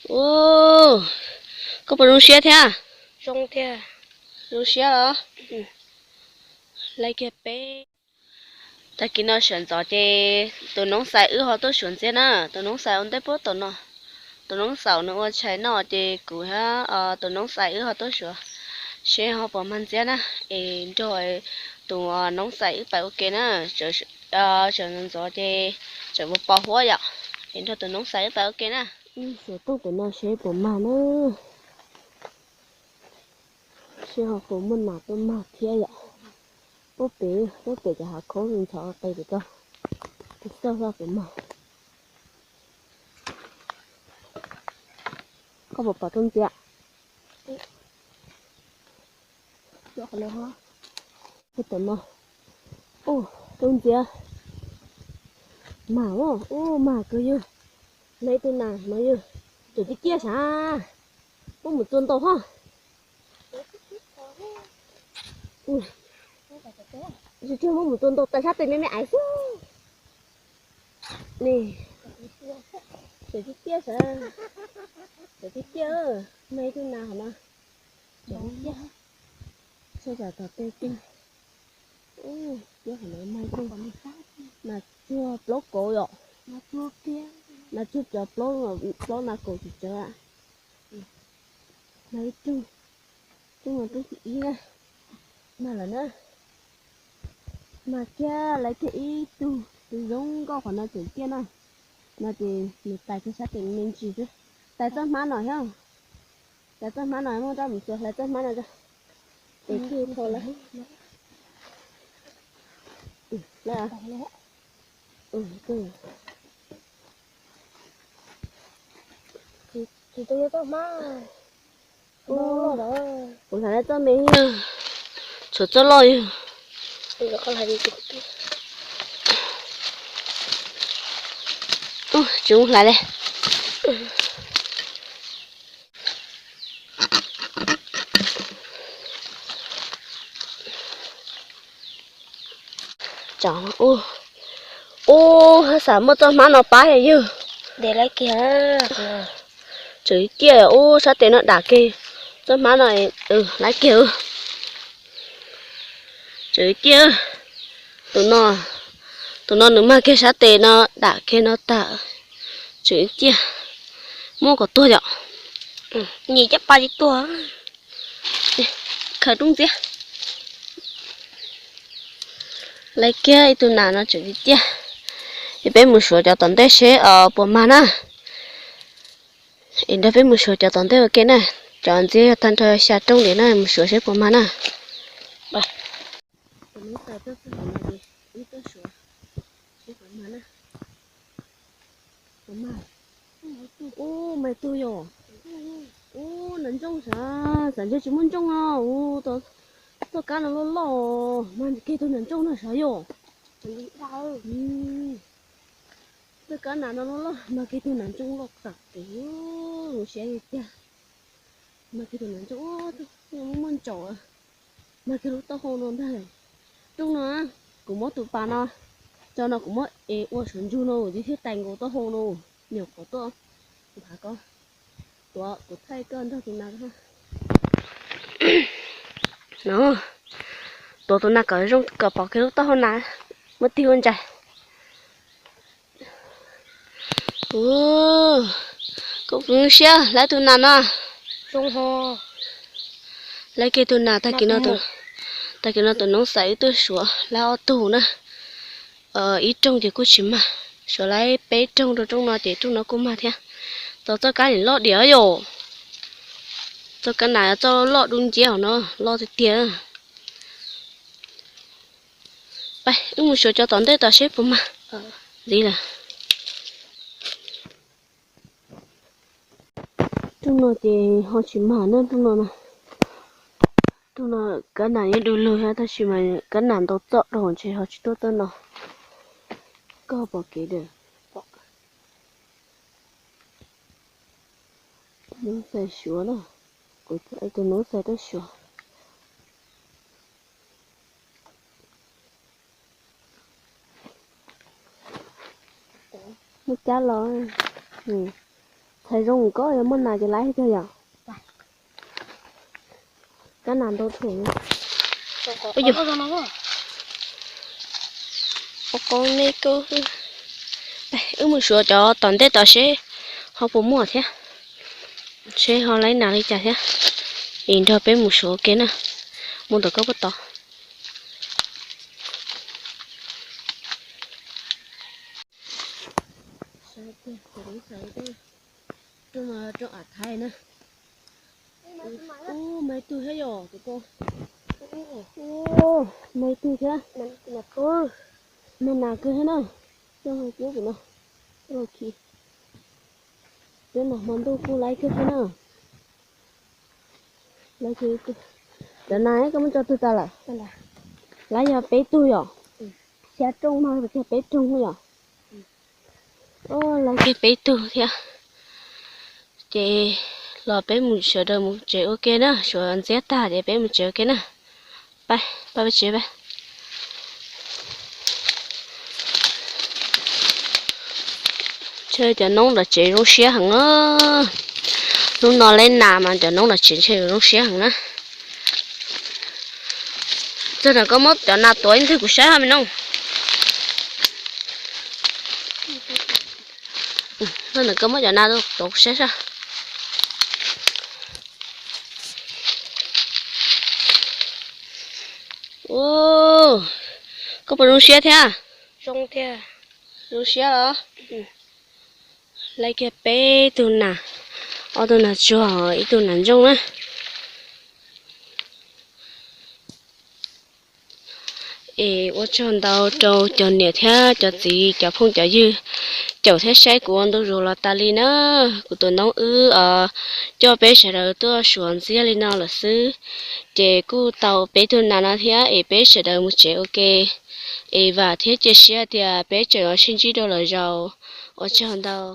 Ua, koj puas zoo siab thiab? Zoo thiab. Zoo siab los? Lawv kiag peb. Tag kis no sawv ntxov ces tus noov xais wb ho tuaj suav ntxiab na. Tus noov xais ua ntej puag tom no. Tus noov xais nws ua tshais noj ces kuv thiab tus noov xais wb ho tuaj suav seb ho puas mag ntxiab na. Es nrog tus noov xais wb pais ua ke na. Sawv ntxov ntxov ces tseem pos pos huab yom. Es nrog tus noov xais wb pais ua ke na. Suav tuaj pem no seb puas mag na. Seb ho puas muaj nas tuaj mag thiab yom. Puag pem, puag pem cov hav khaub ntxhov qis pem tso. Tus xauj xauj puas mag. Koj puas pom tooj ntxiab? Puag tom no. Ub, tooj ntxiab. Mag, ub, mag kawg yawg. Mag ib tug nas no yawg. Tseem ciaj ciaj sav. Muab mus txua ntau hos. Tsis muab mus txua ntau tas sab tes me me aiv xwb. Ni, tseem ciaj ciaj sav. Tseem ciaj ciaj, mag ib tug nas hov no. Tseem ciaj. Saib tom tej tiag. Ub, tiab hov no mag ib tug. Nas tsuag plaub kauv yom. Nas tsuag cov plaub, plaub nas kaum tsis tsawv. Mag ib tug. Tub no tub thib ib na. Mag lawm na. Mag kiag lawv kiag ib tug, tus zoo nkauj qhov no tseem ciaj na. No ces nws tais kiag sab tes me ntsis xwb. Tais txoj hmab no thiab. Tais txoj hmab no muab rab mus txua hlais txoj hmab no. Tes kij thau lawm. Tsis tu txoj hmab. Kuv hlais txoj me, tshuav txoj loj yog. Tsis hlais li. Ub, ub, haj xav muab txoj hmab no pab yog yug. Tseem ciaj, ub, sab tes no dam kiag. Txoj hmab no, laiv kiag. Tseem ciaj. Tus no, tus no nws mag kiag sab tes no dam kiag no tag. Tseem ciaj. Muab kom tuag yom. Nyias caj pas tsis tuag. Khaws roob ntxiab. Laiv kiag ib tug nas no tseem ciaj. Es peb mus suav cov tom ntej seb puas mag na. Es nrog peb mus suav cov tom ntej ua ke na. Cov ntxiab yog tag nrho xya rooj li na, mus suav seb puas mag na. Ub, mag tug yom. Ub, nas ntsooj sav, xav ntshe tsis muaj ntsooj no. Ub, txoj kab no loj loj, mag kiag tug nas ntsooj no sav yom. Txoj kab nas no loj loj, mag kiag tug nas ntsooj loj tag kev, zoo siab li tiag. Mag kiag tug nas ntsooj, muaj muaj ntsaum, mag kiag lub taub hau no ntag. Rooj no, kuv muab tus pas no, tso no kuv muab es ua suav ntsug no ces thiaj tais nkaus taub hau no. Nyuam qhuav tuaj, kuv phav koj, tuav kuv thaij koj nrog tus nas. No, tuav tus nas kom zoo kom pom kiag lub taub hau nas, muab tig ua ntsais. Ub, koj puas zoo siab laiv tus nas no? Laiv kiag tus nas, tag kis no tus noov xais wb tuaj suav laiv ob tug na. Ib rooj ces kuj tsis mag, suav laiv peb rooj rau rooj no ces rooj no kuj mag thiab. Tau txoj kab nim loj diam yom. Txoj kab nas txoj loj dub nciab hov no, loj tiag tiag. Pab wb mus suav cov tom ntej tom seb puas mag. Ntxiv lawm. Rooj no ces ho tsis mag na, rooj no na. Rooj no kab nas yeej du lug thiab tab sis mas kab nas ntau txoj dhau ntshe ho tsis tuaj txoj no. Koj pom kev lawm. Noov xais suav na, kuv tus noov xais tuaj suav. Muaj cab los, txhais Hais zoo koj yog muaj nas ces laib tiag yom. Kab nas ntau them. Wb mus suav cov tom ntej tod seb ho puas muaj thiab, seb ho laib nas li cas thiab, es nrog peb mus suav ua ke na. Mus tom koj puab tod. Mas ib tug thiab yom, mas ib tug thiab. Mas nas kawg thiab na. Coj kiag pem no, coj los khi. Peb mas hmo ntuj kuj laib kawg thiab na. Cov nas koj muab tso twg tas lawm? Laib yog peb tug yom? Xya rooj no kiag peb rooj yom? Laib kiag peb tug thiab. Ces los peb mus sawv daws mus tsev ua ke na, suav ntxiab tag ces peb mus tsev ua ke na. Pab, pab peb tsev pab. Ntshe cov noob nram tsev zoo siab heev na. Hnub no laib nas mas cov noob nram tsev ntshe zoo siab heev na. Txog ntawm koj muab cov nas tuav ib ntwg kuv saib hab me nooj. Txog ntawm koj muab cov nas tuav kuv saib sab. Koj puas zoo siab thiab? Zoo siab los? Laib kiag peb tug nas, ob tug nas tsuag, ib tug nas ntsooj na. Es ua tsaug ntau rau cov niam thiab cov txiv, cov phooj cov ywg caum thiab saib kuv ua ntu zus los tas li na. Kuv tus noob wb os, coj peb sawv daws tuaj suav ntxiab li no lawm xwb, ces kuj tau peb tug nas no thiab es peb sawv daws mus tsev ua ke. Es vam thiab cia siab tias peb tseem yuav sib ntsib dua lwm zaus. Ua tsaug ntau.